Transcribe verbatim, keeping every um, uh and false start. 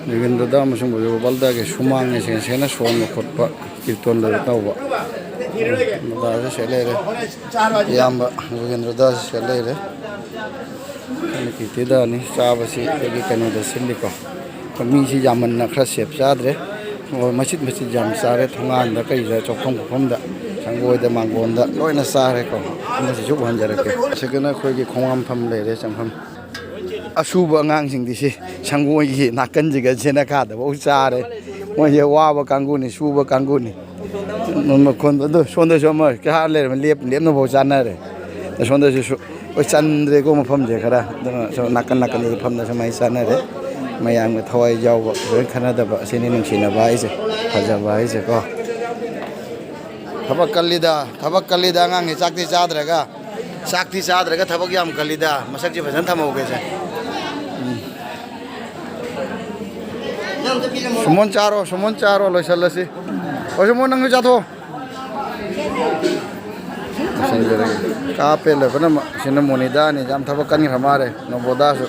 ꯖꯣꯒꯦꯟꯗ꯭ꯔꯗ ꯑꯃꯁꯨꯡ ꯕꯣꯕꯜꯗꯒꯤ ꯁꯨꯃꯥꯡꯅ ꯁꯦꯡ ꯁꯦꯡꯅ ꯁꯣꯟꯕ ꯈꯣꯠꯄ, ꯀꯤꯔꯇꯣꯟ ꯂꯣꯏ ꯇꯧꯕ꯫ ꯃꯣꯖꯥꯁꯨ ꯁꯦꯠ ꯂꯩꯔꯦ꯫ ꯏꯌꯥꯝꯕ ꯖꯣꯒꯦꯟꯗ꯭ꯔꯗꯁꯨ ꯁꯦꯠ ꯂꯩꯔꯦ꯫ ꯑꯩꯈꯣꯏꯅ ꯀꯤꯔꯇꯤꯗꯅꯤ ꯆꯥꯕꯁꯤ ꯑꯩꯈꯣꯏꯒꯤ ꯀꯩꯅꯣꯗ ꯁꯤꯜꯂꯤꯀꯣ꯫ ꯑꯩꯈꯣꯏ ꯃꯤꯁꯤ ꯌꯥꯝꯃꯟꯅ ꯈꯔ ꯁꯦꯞ ꯆꯥꯗ꯭ꯔꯦ꯫ ꯑꯣ, ꯃꯆꯤꯠ ꯃꯆꯤꯠ ꯌꯥꯝ ꯆꯥꯔꯦ꯫ ꯊꯣꯡꯒꯥꯟꯗ ꯀꯩꯗ ꯆꯥꯛꯐꯝ ꯈꯣꯠꯐꯝꯗ ꯁꯪꯒꯣꯏꯗ ꯃꯥꯡꯒꯣꯟꯗ ꯂꯣꯏꯅ ꯆꯥꯔꯦꯀꯣ꯫ ꯑꯃꯁꯤꯁꯨ ꯎꯍꯟꯖꯔꯛꯀꯦ꯫ ꯁꯤꯗꯅ ꯑꯩꯈꯣꯏꯒꯤ ꯈꯣꯡ ꯍꯥꯝꯐꯝ ꯂꯩꯔꯦ, ꯆꯪꯐꯝ꯫ ꯑꯁꯨꯕ ꯑꯉꯥꯡꯁꯤꯡꯗꯤ ꯁꯤ ꯁꯪꯒꯣꯏꯒꯤ ꯅꯥꯀꯟꯁꯤꯒ ꯁꯦꯅꯈꯥꯗꯐꯥꯎ ꯆꯥꯔꯦ꯫ ꯃꯣꯏꯁꯦ ꯋꯥꯕ ꯀꯥꯡꯕꯨꯅꯤ, ꯁꯨꯕ ꯀꯥꯡꯕꯨꯅꯤ꯫ ꯃꯈꯣꯟꯗꯣ ꯑꯗꯨ ꯁꯣꯝꯗꯁꯨ ꯑꯃ ꯀꯩꯍꯥ ꯂꯩꯔꯝꯃꯤ, ꯂꯦꯞ-, ꯂꯦꯞꯅꯐꯥꯎ ꯆꯥꯅꯔꯦ꯫ ꯁꯣꯝꯗꯁꯨ ꯁꯨ-, ꯍꯣꯏ, ꯆꯟꯗ꯭ꯔꯦꯀꯣ ꯃꯐꯝꯁꯦ ꯈꯔ꯫ ꯑꯗꯨꯅ ꯁꯨꯝ ꯅꯥꯀꯟ ꯅꯥꯀꯟꯗꯁꯨ ꯐꯝꯅ ꯁꯨꯃꯥꯏꯅ ꯆꯥꯅꯔꯦ꯫ ꯃꯌꯥꯝꯒ ꯊꯋꯥꯏ ꯌꯥꯎꯕ, ꯂꯣꯏ ꯈꯟꯅꯗꯕ ꯑꯁꯤꯅꯤ ꯅꯨꯡꯁꯤꯅꯕ ꯍꯥꯏꯁꯦ, ꯐꯖꯕ ꯍꯥꯏꯁꯦꯀꯣ꯫ ꯊꯕꯛ ꯀꯜꯂꯤꯗ, ꯊꯕꯛ ꯀꯜꯂꯤꯗ ꯑꯉꯥꯡꯅꯤ꯫ ꯆꯥꯛꯇꯤ ꯆꯥꯗ꯭ꯔꯒ, ꯆꯥꯛꯇꯤ ꯆꯥꯗ꯭ꯔꯒ ꯊꯕꯛ ꯌꯥꯝ ꯀꯜꯂꯤꯗ꯫ ꯃꯁꯛꯁꯦ ꯐꯖꯅ ꯊꯝꯍꯧꯒꯦꯁꯦ꯫ ꯎꯝ꯫ ꯁꯨꯃꯣꯟ ꯆꯥꯔꯣ, ꯁꯨꯃꯣꯟ ꯆꯥꯔꯣ, ꯂꯣꯏꯁꯜꯂꯁꯤ꯫ ꯍꯣꯏ, ꯁꯨꯃꯣꯟ, ꯅꯪꯁꯨ ꯆꯥꯊꯣꯛꯑꯣ꯫ ꯂꯣꯏꯁꯟꯖꯔꯒꯦ꯫ ꯀꯥꯞꯄꯦ ꯂꯣꯏꯕꯅꯃꯛ꯫ ꯁꯤꯅ ꯃꯣꯅꯤꯗꯥꯅꯤ, ꯌꯥꯝ ꯊꯕꯛ ꯀꯟꯈ꯭ꯔ ꯃꯥꯜꯂꯦ, ꯅꯣꯕꯣꯗꯥꯁꯨ꯫